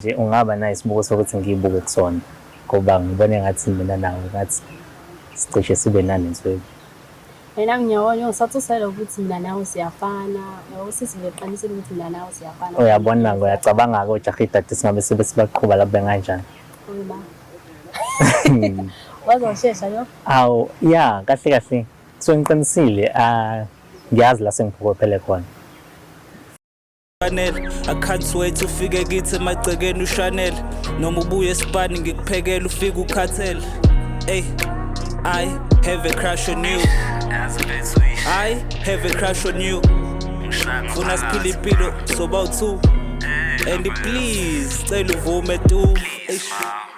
Nje ungaba nayo isibuko sokuthi ngiyibuke kusona ngoba ngibona engathi mina nawe ngathi sicishe sibe nanensweli. Mina ngiyabona ngisathusela ukuthi mina nawe siyafana. Yabo sisi ngiqinisile ukuthi mina nawe siyafana. Uyabona uyacabanga-ke ojaha idade singabe sibe sibaqhuba lapho benganjani. Uma. Wazoshesha yo. Awu ya kahle kahle kusuke ngiqinisile ah ngiyazi la sengiphokophele khona. I can't wait ufike kithi emagcekeni ushanele noma ubuye esipani ngikuphekela ufike ukhathele. Ey, I have a crush on you. I have a crush on you. Funa siphile impilo soba u2 and please cela uvume tu. Eish,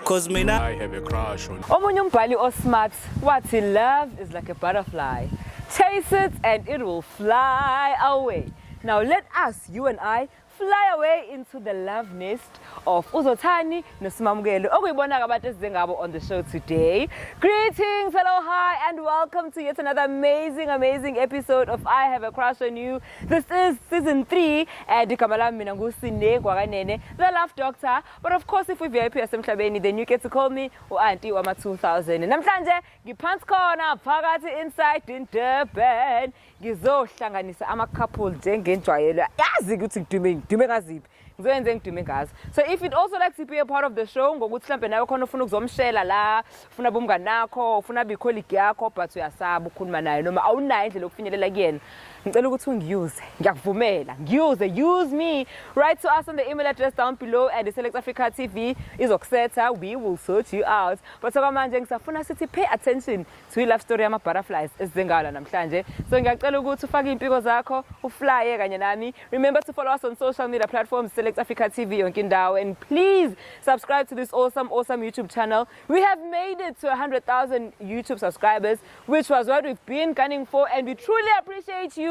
cause mina I have a crush on Omunye umbhali osmart wathi love is like a butterfly. Chase it and it will fly away. Now let us, you and I, fly away into the love nest of Uzothani noSimamukelo okuyibona abantu esize ngabo on the show today. Greetings, hello, hi and welcome to yet another amazing, amazing episode of I Have a Crush on You. This is season 3 and igama lami mina nguSine Gwakanene, the love doctor. But of course if we VIP yasemhlabeni then you get to call me u-auntie wama 2000. Namhlanje ngiphansi khona phakathi inside in Durban. Ngizohlanganisa ama-couple njengenjwayelo. Yazi ukuthi ngidume ngidume ngaziphi. Ngizoyenza engidume ngazo. So if you'd also like to be a part of the show ngokuthi mhlambe nawe khona ufuna ukuzomshela la, ufuna bomngani nakho, ufuna be colleague yakho but uyasaba ukukhuluma naye noma awunayo indlela yokufinyelela kuyena. Ngicela ukuthi ungiyuse. Ngiyakuvumela. Ngiyuse. Use me. Write to us on the email address down below and Select Africa TV izokusetha. We will sort you out. But okwamanje ngisafuna sithi pay attention to i-love story yama-butterflies esizengala namhlanje. So ngiyacela ukuthi ufake iy'mpiko zakho, uflye kanye nami. Remember to follow us on social media platforms, Select Africa TV yonke indawo. And please subscribe to this awesome, awesome YouTube channel. We have made it to 100,000 YouTube subscribers, which was what we've been gunning for. And we truly appreciate you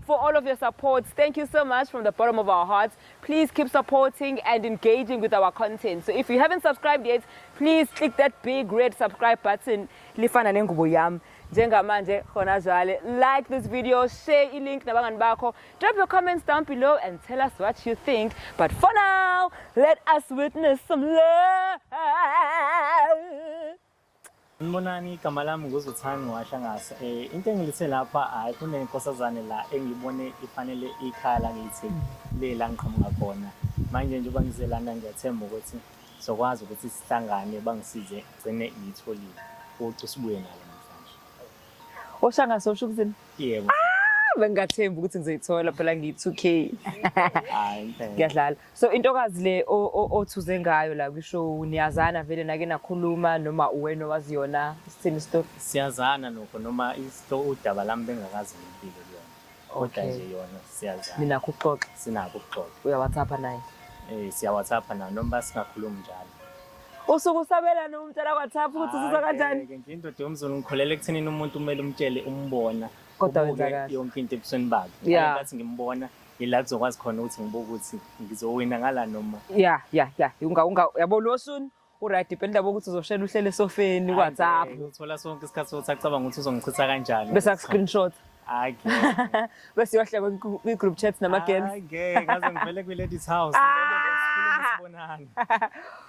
for all of your support. Thank you so much from the bottom of our hearts. Please keep supporting and engaging with our content. So if you haven't subscribed yet, please click that big red subscribe button. Lifana nengubo yami. Njengamanje khona jwale. Like this video, share i-link nabangani bakho. Drop your comments down below and tell us what you think. But for now, let us witness some love. Sanibonani, igama lami nguZothani Washangase. Into engilithe lapha hayi kunenkosazane la engibone ifanele ikhaya lakithi le la ngiqhamuka khona. Manje njengoba ngize lana ngiyathemba ukuthi sokwazi ukuthi sihlangane bangisize gcine ngiyitholile. Ucu sibuye nalo namhlanje. Oshangase usho ukuthini? Yebo. Bengingathembi ukuthi ngizoyithola phela ngiyi-2K. Hayi impela. Ngiyadlala. So intokazi le othuze ngayo la kwishow niyazana vele nake nakhuluma noma uwena owazi yona isithini story? Siyazana nokho noma isto udaba lami bengakazi ngempilo kuyona. Kodwa Okay. nje yona siyazana. Ninakho ukuxoxa, Sinakho ukuxoxa. uya-WhatsApp naye. Siya-WhatsApp nayo noma singakhulumi njalo. Usuke usabelana umtshela WhatsApp ukuthi usizwa kanjani? Hhayi, nje indoda yomZulu ngikholelwa ekuthenini umuntu kumele umtshele umbona. Kodwa Ubuke wenza kahle. yonke into ebusweni bakhe. Yeah. Ngathi ngimbona ila kuzokwazi khona ukuthi ngibuke ukuthi ngizowina ngala noma Ya. Unga yabo lo soon uright depend yabo ukuthi uzoshela uhlele esofeni WhatsApp. Hhayi, uthola sonke isikhathi sokuthi acabanga ukuthi uzongichitha kanjani. Bese aku-screenshot. Hhayi, ngeke. Bese uyohleka kwi-group chat nama-girls. Hhayi, ngeke ngaze ngivele kwi-ladies house. Ngivele sikhulume sibonane.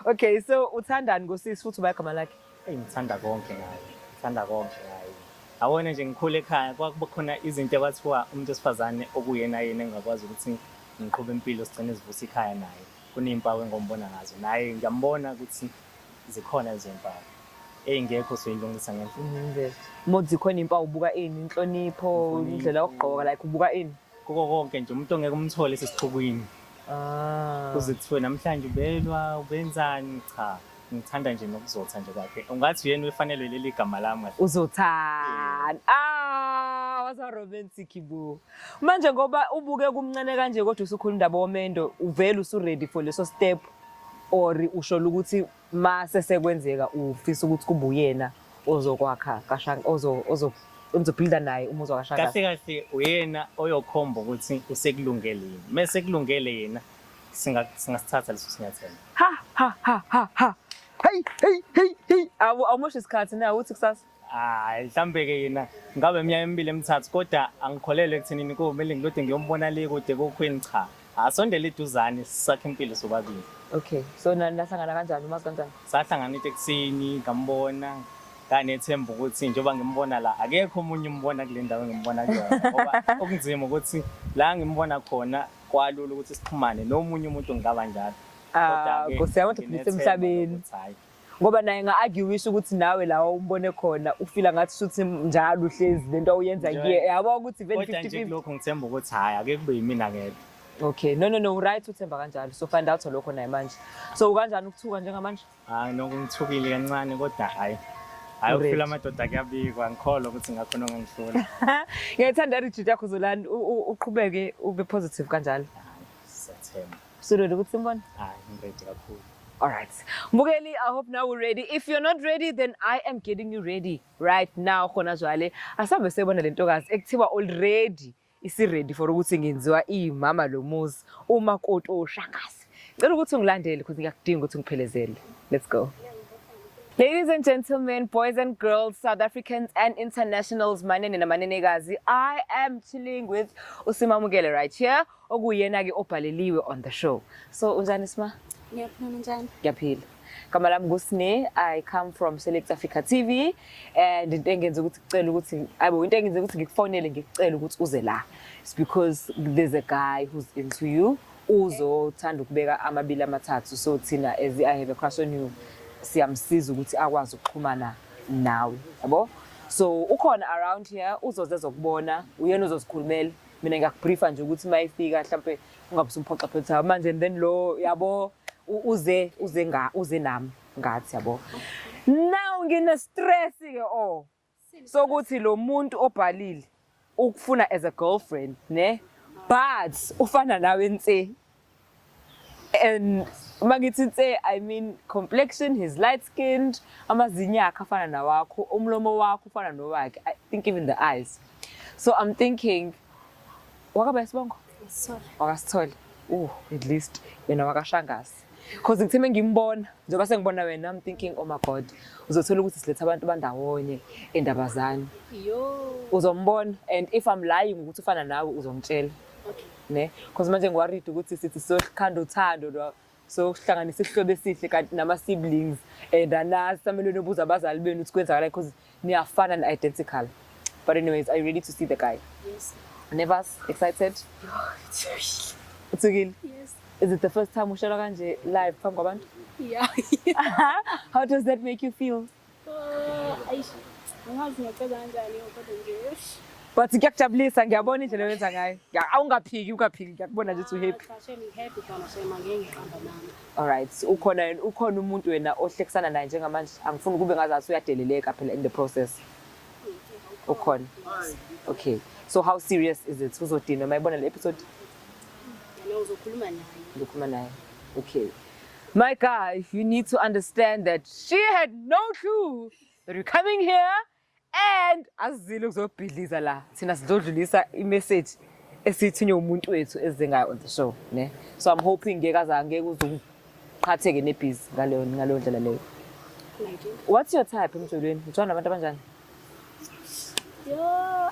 Okay, so uthandani ngosisi futhi ubaya igama lakhe? Eyi, ngithanda konke ngaye. Ngithanda konke ngaye. Awona nje ngikhule ekhaya kwakuba khona izinto ekwathiwa umuntu wesifazane okuyena yena engakwazi ukuthi ngiqhube impilo sigcine sivusa ikhaya naye. Kuney'mpawu engombona ngazo naye ngiyambona ukuthi zikhona lezo mpawu. Ey'ngekho soyilungisa ngendlela. Nje. Uma zikhona impawu ubuka ini, inhlonipho, indlela yokugqoka like ubuka ini. Kuko konke nje umuntu ongeke umthole esesixukwini. Ah. Kuze kuthiwe namhlanje ubelwa ubenzani cha. Ngithanda nje nokuzotha nje kwakhe. Ungathi uyena ufanelwe leli gama lami kahle. Uzothanda. Ah, waza romantic bo. Manje ngoba ubuke kumncane kanje kodwa usukhuluma indaba womendo, uvela usu ready for leso step or usho ukuthi mase sekwenzeka ufisa ukuthi kube uyena ozokwakha kashanga ozo ozo ozobuilda naye umuzi wakashanga. Kahle kahle uyena oyokhomba ukuthi usekulungele yini. Mase kulungele yena singasithatha leso sinyathelo. Ha ha ha ha ha. Hey hey hey hey. Awu awumosha isikhathi na uthi kusasa. Hayi mhlambe ke yena ngabe iminyaka emibili emithathu kodwa angikholelwe ekuthenini kumele ngilode ngiyombona le kude kokhweni cha. Asondele eduzane sisakhe impilo sobabili. Okay, so nahlangana kanjani, umazi kanjani? Sahlangana etekisini, ngambona, nganethemba ukuthi njengoba ngimbona la akekho omunye umbona kule ndawo engimbona kuyona, ngoba okunzima ukuthi la ngimbona khona kwalula ukuthi sixhumane nomunye umuntu ngingaba njalo. Ah, Kodwa-ke Nkosi yami, kodwa nginethemba emhlabeni. lokuthi hhayi. Ngoba naye nga-argue-isha ukuthi nawe la umbone khona ufila ngathi shuthi njalo uhlezi lento awuyenza Njalo. kuye, yabo, ukuthi vele Kodwa nje 50-50. kulokhu ngithemba ukuthi hhayi, ake kube yimina ngedwa. Okay, no, no, no, right, uthemba kanjalo. So find out lokho naye manje. So kanjani ukuthuka njengamanje? Hhayi, nokho ngithukile kancane, kodwa hhayi, hhayi, Uready. ukuhlula amadoda kuyabikwa, ngikholwa ukuthi ngakhona ongangihlula. Ngiyayithanda attitude yakho, Zolani. Uqhubeke ube positive kanjalo. Siyathemba. Usuready ukuthi simbone? Hhayi, ngiready kakhulu. All right. Mbukeli, I hope now we're ready. If you're not ready, then I am getting you ready right now. Khona jwale. Asambe siyobona le ntokazi ekuthiwa already isi-ready for ukuthi ngenziwa imama lo muzi, umakoti oShangase. Ngicela ukuthi ungilandele because ngiyakudinga ukuthi ngiphelezele. Let's go. Ladies and gentlemen, boys and girls, South Africans and internationals, manene namanenekazi, I am chilling with uSimamukele right here, okuyena-ke obhaleliwe on the show. So, unjani, Sima? Ngiyaphila, njani? Ngiyaphila. Gama lami nguSne, I come from Select Africa TV and into engenza ukuthi kucela ukuthi ayibo, into engenza ukuthi ngikufonele ngikucela ukuthi uze la, it's because there's a guy who's into you, uzothanda ukubeka amabili amathathu. So thina as I Have a Crush on You siyamsiza ukuthi akwazi ukuxhumana nawe, yabo. So ukhona around here, uzoze ezokubona, uyena uzozikhulumela. Mina ngiyakubriefa nje ukuthi uma efika mhlampe ungabe usumphoxa phetha manje and then lo, yabo, uze nga uze nami ngathi, yabo. Now ngine stress ke, oh, sokuthi lo muntu obhalile ukufuna as a girlfriend, ne, but ufana nawe nse, and mangithi nse I mean complexion. He's light skinned, amazinyo akhe afana nawakho, umlomo wakho ufana nowakhe, I think even the eyes. So I'm thinking wakaba isibongo. Sorry. WakaSithole. At least wena wakaShangase, cause ngithe mengimbona, njengoba sengibona wena, I'm thinking, oh my God, uzothola ukuthi siletha abantu bandawonye endabazane. Yo. Uzombona, and if I'm lying ukuthi ufana nawe, uzongitshela. Okay. Ne, cause manje ngiworried ukuthi sithi sokhanda uthando lo, sokuhlanganisa isihlobo esihle kanti nama-siblings and anazi, samele nobuza abazali benu ukuthi kwenzakalani, because niyafana, ni-identical. But anyways, are you ready to see the guy? Yes. Nervous? Excited? Uthukile? Yes. Is it the first time ushela kanje live phambi kwabantu? Yeah. How does that make you feel? Eish. Angazi ngiyacela kanjani, kodwa nje. But kuyakujabulisa, ngiyabona indlela oyenza ngayo. Awungaphiki, ungaphiki, ngiyakubona nje ukuthi uhappy. Cha shame, ngihappy khona shame, angeke ngiqamba nami. Alright, ukhona umuntu wena ohlekisana naye njengamanje? Angifuni kube ngazathi uyadeleleka phela in the process. Ukhona? Okay, so how serious is it? Uzodinwa uma ibona le episode? Yena uzokhuluma naye. Ngikhuluma naye. Okay. My guy, you need to understand that she had no clue that we're coming here and asizile ukuzobhidliza la. Thina sizodlulisa imessage esithunywe umuntu wethu ezengayo on the show, ne? So I'm hoping ngeke azange uzuqhatheke nebhizi ngaleyo ndlela leyo. 19. What's your type emjolweni? Ujwana nabantu abanjani? Yo.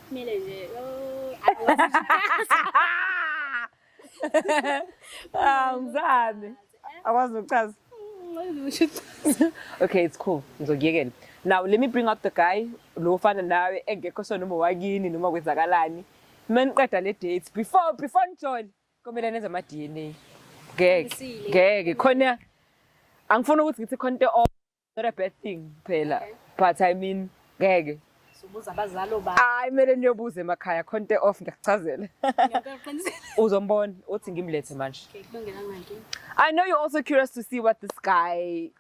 Kumele nje yo. Akwazi. Ah, ngizame. Akwazi nokuchaza. Okay, it's cool. Ngizokuyekela. Now let me bring up the guy lo ofana nawe engekho so noma wakini noma kwenzakalani. Maniqeda le date, before nijole, kumele nenze ama DNA. Ngeke. Qinisile. Ngeke khona, angifuni ukuthi ngithi khona into off, not a bad thing phela. But I mean, ngeke. Subuza abazali oba. Hayi, kumele niyobuza emakhaya, khona into off, ngiyakuchazela. Ngiyaqinisa. Uzombona uthi ngimlethe manje. Okay, kulungile, anginankinga. I know you're also curious to see what this guy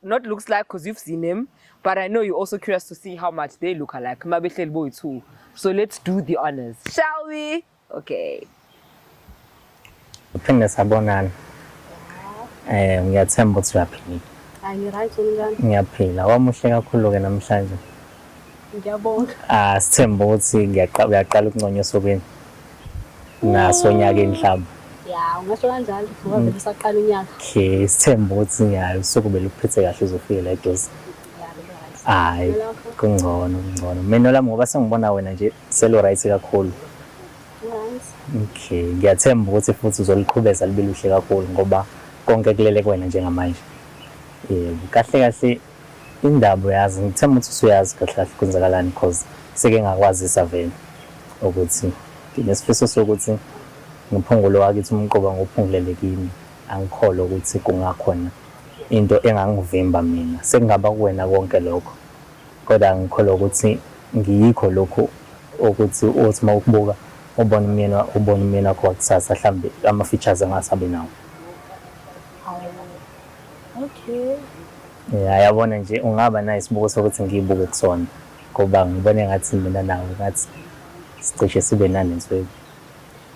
not looks like because you've seen him, but I know you're also curious to see how much they look alike. Mabehleli boyi-two. So let's do the honors, shall we? Okay. Uphinde sabonana. Ngiyathemba ukuthi uyaphila. Hayi, ngi-right, njani? Ngiyaphila. Wamuhle kakhulu ke namhlanje. Ngiyabonga. Ah, sithemba ukuthi uyaqala ukunconywa osukwini. Naso onyakeni mhlawumbe. Ya, ungasho kanjalo ngoba vele usaqala unyaka. Okay, sithemba ukuthi nyayo usuku beluphethe kahle, uzofika la eduze. Ya, bebe right. Hayi, Nalokho? kungcono, kungcono. Mina lami ngoba sengibona wena nje selo right kakhulu. Right. Okay, ngiyathemba ukuthi futhi uzoliqhubeza libe luhle kakhulu ngoba konke kulele kuwena njengamanje. Yebo, kahle kahle indaba uyazi, ngithemba ukuthi usuyazi kahle kahle kwenzakalani cause seke ngakwazisa vele ukuthi nginesifiso sokuthi ngiphungule owakithi umquba ngiwuphungulele kimi. Angikholwa ukuthi kungakhona into engangivimba mina. Sekungaba kuwena konke lokho. Kodwa angikholwa ukuthi ngiyikho lokhu ukuthi uthi uma ukubuka ubone umyeni ubone umyeni wakho wakusasa mhlambe ama-features angase abe nawo. Okay. Ya yabona nje ungaba nayo isibuko sokuthi ngiyibuke kusona ngoba ngibona engathi mina nawe ngathi sicishe sibe nanenswebo.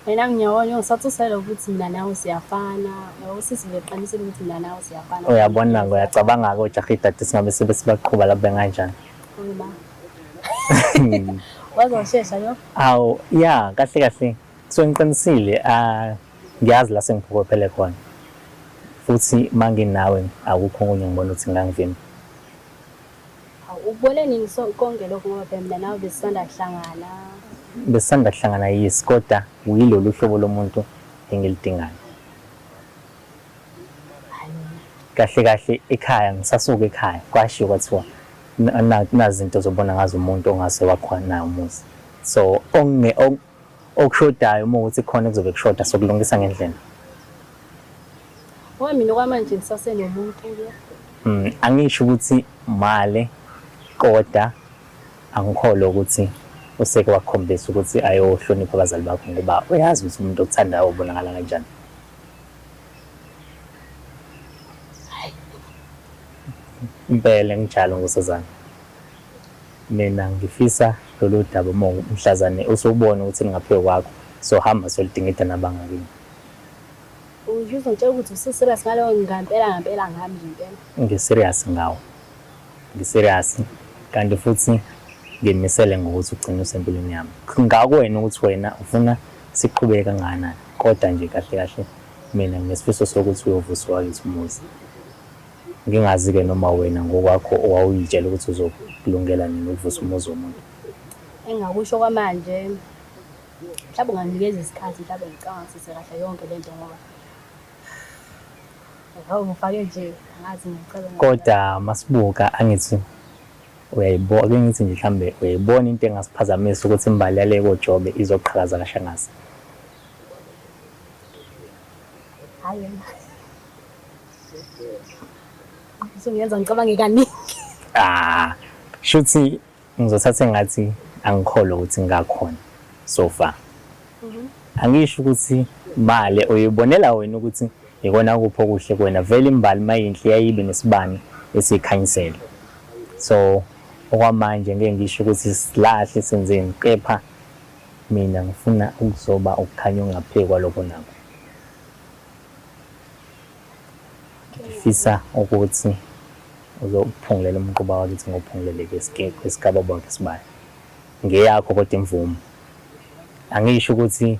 Mina ngiyabona ngisathusela ukuthi mina nawe siyafana. Yabo sisi ngiqinisile ukuthi mina nawe siyafana. Uyabona uyacabanga-ke ojaha idade singabe sibe sibaqhuba lapho benganjani. Ma. Wazoshesha yo. Awu ya kahle kahle kusuke ngiqinisile ah ngiyazi la sengiphokophele khona. Futhi manginawe akukho okunye ngibona ukuthi ngangivimba. Hawu ukubone nini so konke lokho ngoba phela mina nawe besisanda kuhlangana. Besisanda kuhlangana yes kodwa uyilolu hlobo lomuntu engilidingayo. Hayi mina. Kahle kahle ekhaya ngisasuka ekhaya kwashiwo kwathiwa nazi izinto zobona ngazo umuntu ongase wakha naye umuzi. So okushodayo uma ukuthi khona kuzobe kushoda sokulungisa ngendlela. Ngoba mina okwamanje ngisasenomuntu-ke. Angisho ukuthi male kodwa angikholwa ukuthi useke wakukhombisa ukuthi ayohlonipha abazali bakho ngoba uyazi ukuthi umuntu okuthandayo ubonakala kanjani. Hayi. Impela nginjalo nkosazana. Mina ngifisa lolu daba uma mhlazane usubona ukuthi lingaphezu kwakho sohamba solidingida nabangakini. Uzongitshela ukuthi usu-serious ngaloyo ngampela ngampela ngami nje impela. Ngi-serious ngawo. Ngi-serious kanti futhi ngimisele ngokuthi ugcine usempilweni yami. Ngakuwena ukuthi wena ufuna siqhubeke kangakanani kodwa nje kahle kahle mina nginesifiso sokuthi uyovusa owakithi umuzi. Ngingazi-ke noma wena ngokwakho owawuyitshela ukuthi uzokulungela nini ukuvusa umuzi womuntu. Engingakusho kwamanje mhlawumbe unganginikeza isikhathi mhlawumbe ngicabangisise kahle yonke lento ngoba hawu ngifake nje angazi ngicabanga. Kodwa masibuka angithi uyayibona ake ngithi nje mhlambe uyayibona into engasiphazamisa ukuthi imbali yale koJobe izoqhakaza kaShangase. Hayi yena. Usungenza ngicabange kaningi. Ah, shuthi ngizothatha engathi angikholwa ukuthi ngingakhona so far. Angisho ukuthi male uyibonela wena ukuthi ikona kuphi okuhle kuwena vele imbali mayinhle yayibe nesibani esiyikhanyisela. So okwamanje ngeke ngisho ukuthi silahle senzeni kepha mina ngifuna ukuzoba ukukhanya okungaphezu kwalokho nakho. Ngifisa ukuthi uzophungulela umquba wakithi ngophungulele kwesigaba bakhe isibaya. Ngeyakho kodwa imvumo. Angisho ukuthi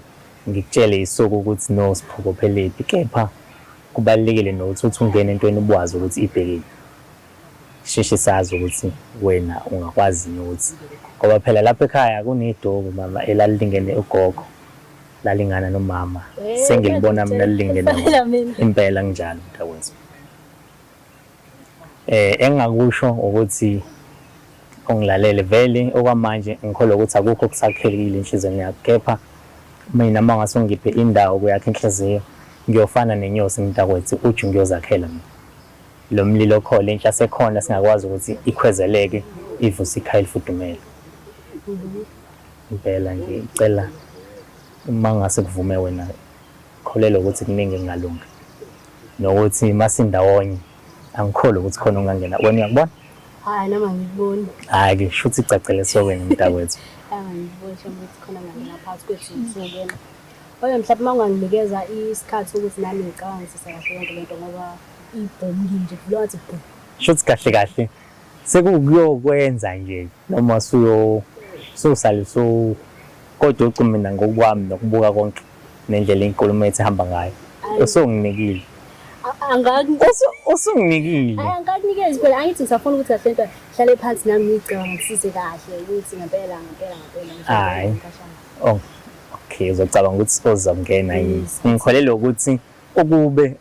ngikutshele isuku ukuthi no siphokophelephi kepha kubalulekile nokuthi uthi ungene entweni ubwazi ukuthi ibhekile. Sheshe sazi ukuthi wena ungakwazi yini ukuthi ngoba phela lapha ekhaya kunedoku mama elalilingene ugogo lalingana nomama sengilibona mina lilingene impela nginjalo mntakwethu. Engingakusho ukuthi ungilalele vele okwamanje ngikholwa ukuthi akukho okusakhelekile enhliziyweni yakho kepha mina uma ungase ungiphe indawo kuyakho inhliziyo ngiyofana nenyosi mntakwethu uju ngiyozakhela mina. Lo mlilo okhona inhlase ekhona singakwazi ukuthi ikhwezeleke ivuse ikhaya elifudumele. Impela nje cela uma ngase kuvume wena kholelwa ukuthi kuningi kungalunga. Nokuthi masindawonye angikholwa ukuthi khona ongangena wena uyakubona? Hayi noma ngikuboni. Hhayi ke shuthi icacele esokweni mntakwethu. Hayi ngikuboni sho ukuthi khona ngangena phakathi kwethu usukena. Kodwa mhlawumbe uma unganginikeza isikhathi ukuthi nami ngicabangisise kahle yonke lento ngoba ibhomu kimi nje vula wathi bhu. Shuthi kahle kahle sekukuyokwenza nje noma suyo susale su kodwa ucu mina ngokwami nokubuka konke nendlela inkulumo ethu ihamba ngayo usunginikile. Usunginikile. Angikakunikezi phela angithi ngisafuna ukuthi kahle into hlale phansi nami ngiyicabangisise kahle ukuthi ngempela ngempela ngempela. Hayi. Oh, okay. Okay, uzocabanga ukuthi uzongena yini. Ngikholelwa ukuthi ukube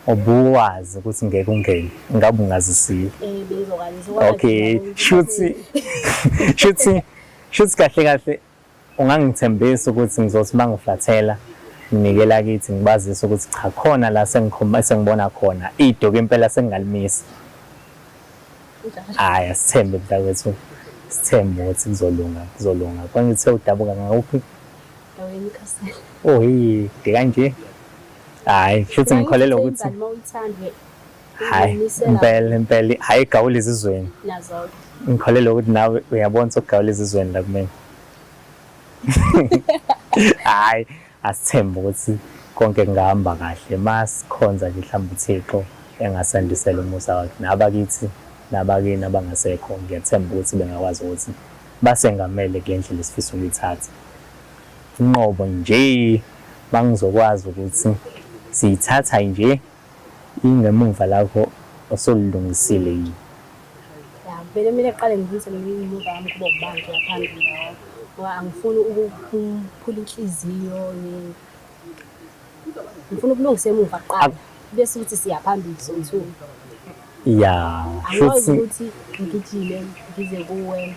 ubuwazi ukuthi ngeke ungene, ngabe ungazisiwe. Eh, bengizokwazisa. Okay, shuthi shuthi shuthi kahle kahle ungangithembisa ukuthi ngizothi mangiflathela nginikela kithi ngibazise ukuthi cha, khona la sengikhoma sengibona khona idoki impela sengingalimisa. Hhayi, asithembe mntakwethu, sithembe ukuthi kuzolunga, kuzolunga. Kwangithe udabuka ngakuphi? Endaweni iKhasela. Oh, hey, kude kanje. Hhayi, kushuthi ngikholelwa ukuthi Uma uyithande hhayi, impela impela, hhayi igawula ezizweni. Nazo-ke. Ngikholelwa ukuthi nawe uyabona ukuthi ukugawula ezizweni la kumina. Hhayi, asithembe ukuthi konke kungahamba kahle. Masikhonza nje mhlawumbe uThixo engasandisela umusa wakhe nabakithi nabakini abangasekho, ngiyathemba ukuthi bengakwazi ukuthi basengamele kule ndlela esifisa ukuyithatha. Inqobo nje mangizokwazi ukuthi siyithatha nje ingemuva lakho osolilungisile yini. Ya, vele kumele kuqale ngilungise ngemuva yami kube ubani nje phambili, yabo. Ngoba angifuni ukuphula inhliziyo. Ngifuna ukulungisa emuva kuqala bese ukuthi siya phambili so-two. Angikwazi Shuthi ukuthi ngigijime ngize kuwe,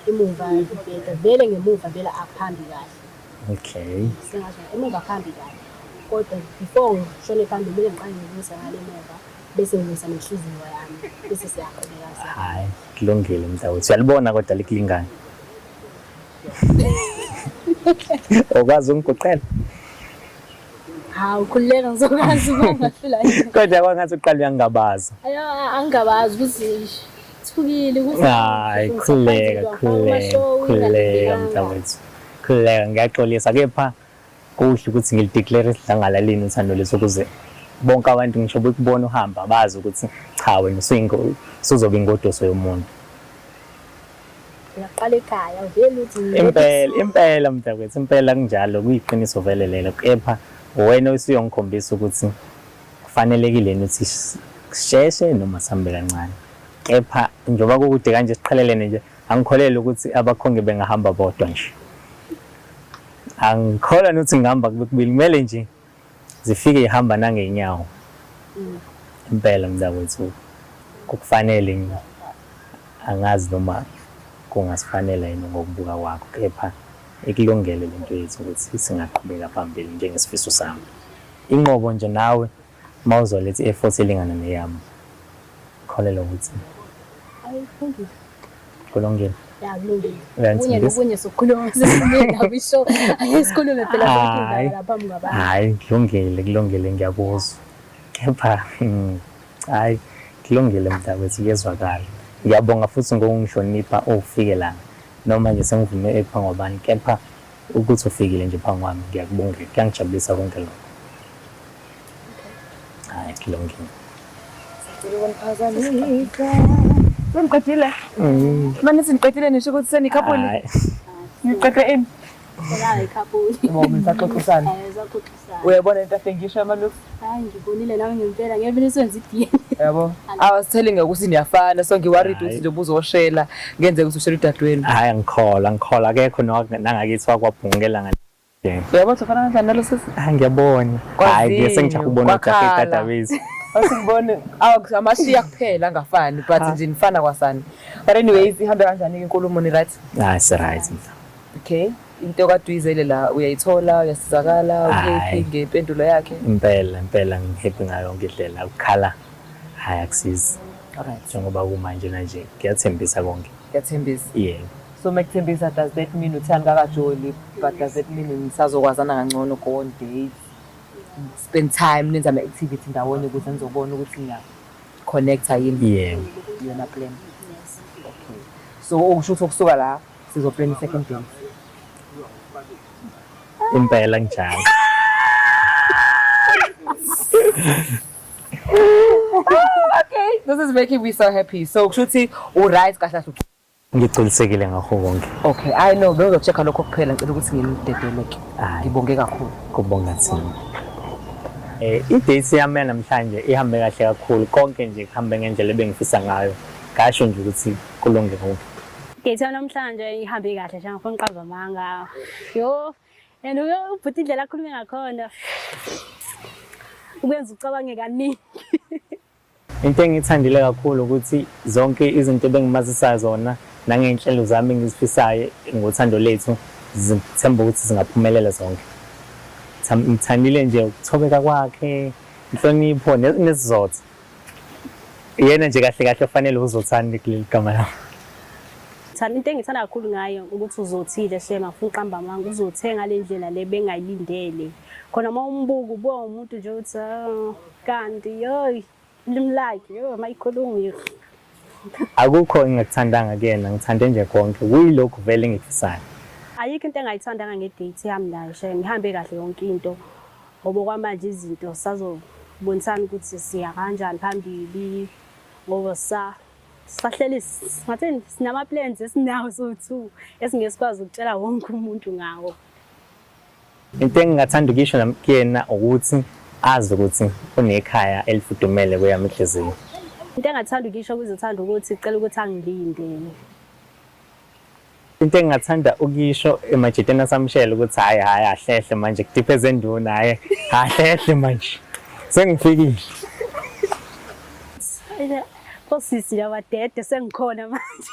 emuva ngibheda vele, ngemuva vele akuhambi kahle. Sengasho emuva akuhambi kahle, kodwa before ngishone phambili kumele ngiqale ngilungise ngale emuva, bese ngilungisa nenhliziyo yami, bese siyaqhubeka siya. Hhayi, kulungile mntakwethu. Uyalibona kodwa likulingana. Ukwazi ungiguqela? Hawu, khululeka, ngizokwazi uma ungahlula yini. Kodwa kwangathi uqala uyangabaza. Ayo, angingabazi ukuthi thukile ukuthi Hayi, khululeka, khululeka, khululeka mntakwethu. Khululeka, ngiyaxolisa kepha kuhle ukuthi ngilideclare esidlangalaleni uthando lethu ukuze bonke abantu ngisho bekubona uhamba bazi ukuthi cha, wena usuzoba ingoduso yomuntu. Uyaqala ekhaya vele uthi Impela, impela mntakwethu, impela kunjalo, kuyiqiniso vele lelo. Kepha wena usuyongikhombisa ukuthi kufanelekile yini ukuthi sisheshe noma sihambe kancane. Kepha njengoba kukude kanje siqhelelene nje, angikholelwa ukuthi abakhongi bengahamba bodwa nje. Angikholwa nokuthi ngihamba kube kubili, kumele nje zifike ihamba nangey'nyawo. Impela mntakwethu, kukufanele nje. Angazi noma kungasifanela yini ngokubuka kwakho, kepha ikulungele lento yethu ukuthi singaqhubeka phambili njengesifiso sami. Inqobo nje nawe mawuzoletha i-effort elingana neyami, kholelwa ukuthi Ayi, kulungile. Kulungile. Ya, kulungile. Kunye Uyangithembisa? nokunye sokukhuluma sesikhulume ndaba isho. Ake sikhulume phela sonke Hhayi. indaba lapha phambi kwabantu. Hhayi, kulungile, kulungile, ngiyakuzwa. Kepha hhayi, kulungile mntakwethu, kuyezwakala. Ngiyabonga futhi ngokungihlonipha ufike lana. Noma nje sengivume ephambi kwabani, kepha ukuthi ufikile nje phambi kwami ngiyakubongela, kuyangijabulisa konke lokho. Hhayi, kulungile. Sengiqedile. Manje niqedile, nisho ukuthi senikhaphuli. Hhayi. Niqede ini? Phela ikhaphuli. Ngoba nisaxoxisana. Eh, saxoxisana. Uyabona into afe ngisho ama-looks? Hayi, ngibonile nami ngempela ngeke vele senze i-DNA. Yabo. I was telling her ukuthi niyafana, so ngi-worried ukuthi nje ubuzoshela, ngenzeka ukuthi ushela udadewenu. Hhayi, angikholwa, angikholwa, akekho nangakithi wakwabhungela ngale. Uyabona ukuthi ufana kanjani nalo sisi? Hayi, ngiyabona. Hhayi, Kwazinyo, sengijaha ukubona ujahe kwakhala. i-database. Athi ngibone awu amashiya kuphela angafani, but nje nifana kwasani. But anyways, ihambe kanjani inkulumo, ni right? Hayi, si-right. Okay. Into kade uyizele la uyayithola, uyasizakala, uhappy Hhayi. ngempendulo yakhe? Impela, impela ngi-happy ngayo yonke indlela. Ukukhala hhayi akusizi. Alright. Njengoba kumanje nje kuyathembisa konke. Kuyathembisa. Yebo. So mekuthembisa, does that mean uthani kakajoli, but does that mean nisazokwazana kangcono, go on dates, spend time, nenze ama-activity ndawonye ukuze nizobona ukuthi niya-connecta yini? Yebo. Iyona plan. Okay. So okusho ukuthi ukusuka la sizoplan i-second date. Impela njalo. Okay, this is making me so happy. So kusho ukuthi u-right kahle kahle. Ngigculisekile ngakho konke. Okay, I know bengizocheck-a lokho kuphela, ngicela ukuthi nginidedeleke. Hhayi. Ngibonge kakhulu. Kubonga thina. I-date yami yanamhlanje ihambe kahle kakhulu, konke nje kuhambe ngendlela ebengifisa ngayo. Ngasho nje ukuthi kulunge konke. Date yami namhlanje ihambe kahle nje, angifuni uqamba amanga. Yo, And ubhuti indlela akhulume ngakhona ukwenza ucabange kaningi. Into engiyithandile kakhulu ukuthi zonke izinto ebengimazisayo zona nangey'nhlelo zami engizifisayo ngothando lethu zithemba ukuthi zingaphumelela zonke. Ngithandile nje ukuthobeka kwakhe, inhlonipho nesizotha. Yena nje kahle kahle ufanele uzothanda kuleli gama lami. Thanda into engithanda kakhulu ngayo ukuthi uzothile shema ngifuna uqamba amanga uzothe ngale ndlela le bengayilindele. Khona uma umbuka ubuka umuntu nje uthi "Ah, kanti yoy ulimi lakhe yo mayikhuluma." Akukho engingakuthandanga kuyena, ngithande nje konke. Kuyilokhu vele engikufisayo. Ayikho into engayithandanga nge-date yami naye shame, ihambe kahle yonke into. Ngoba okwamanje izinto sazobonisana ukuthi siya kanjani phambili ngoba sahleli ngathini sinama-plans esinawo sowu-two esingeke sikwazi ukutshela wonke umuntu ngawo. Into engingathanda ukuyisho kuyena ukuthi azi ukuthi unekhaya elifudumele kweyami inhliziyo. Into engathanda ukuyisho kuzothanda ukuthi cela ukuthi angilinde. Into engingathanda ukuyisho emajiteni asamshela ukuthi hhayi hhayi ahlehle manje kudiphe ezenduna hhayi ahlehle manje sengifikile. Osisi labadede sengikhona manje.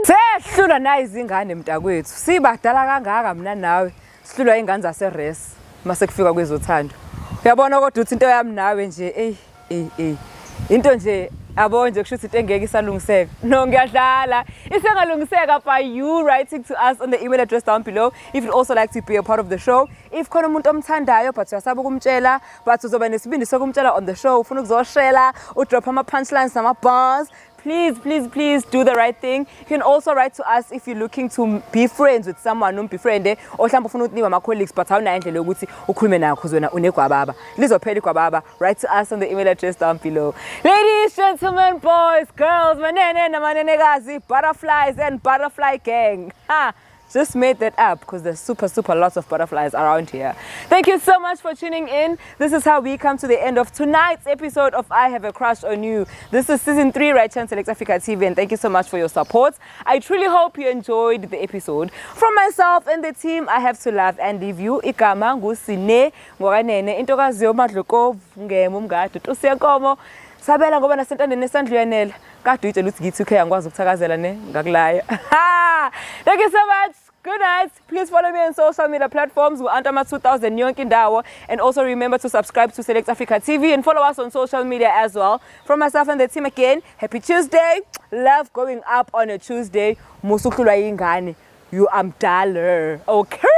Sehlulwa nayi izingane mntakwethu. Sibadala kangaka mina nawe. Sihlulwa ingane zaseres mase kufika kwezothando. Uyabona kodwa uthi into yami nawe nje ey ey ey. Into nje yabo nje kusho ukuthi into engeke isalungiseka. No ngiyadlala. Isengalungiseka by you writing to us on the email address down below if you'd also like to be a part of the show. If khona umuntu omthandayo but uyasaba ukumtshela but uzoba nesibindi sokumtshela on the show ufuna ukuzoshela udrop ama punchlines nama bars, please, please, please do the right thing. You can also write to us if you're looking to be friends with someone, umbefriende, or mhlawumbe ufuna ukuthi nibe ama-colleagues but awunayo indlela yokuthi ukhulume nayo cause wena unegwababa. Lizophela igwababa. Write to us on the email address down below. Ladies, gentlemen, boys, girls, manene namanenekazi, butterflies and butterfly gang. Ha! Just made that up because there's super, super lots of butterflies around here. Thank you so much for tuning in. This is how we come to the end of tonight's episode of I Have a Crush on You. This is season 3 right here on Select Africa TV, and thank you so much for your support. I truly hope you enjoyed the episode. From myself and the team, I have to love and leave you. Igama ngusine ngokanene intokazi yomadlokovu ngemo umngadi utusi yenkomo sabela ngoba nasentandeni esandla uyanela kade uyitshela ukuthi ngithi okay angikwazi ukuthakazela ne ngakulaya. Thank you so much. Good night. Please follow me on social media platforms. We're Antama 2000 yonke indawo. And also remember to subscribe to Select Africa TV and follow us on social media as well. From myself and the team again, happy Tuesday. Love going up on a Tuesday. Musuhlulwa yingane. You am dollar. Okay.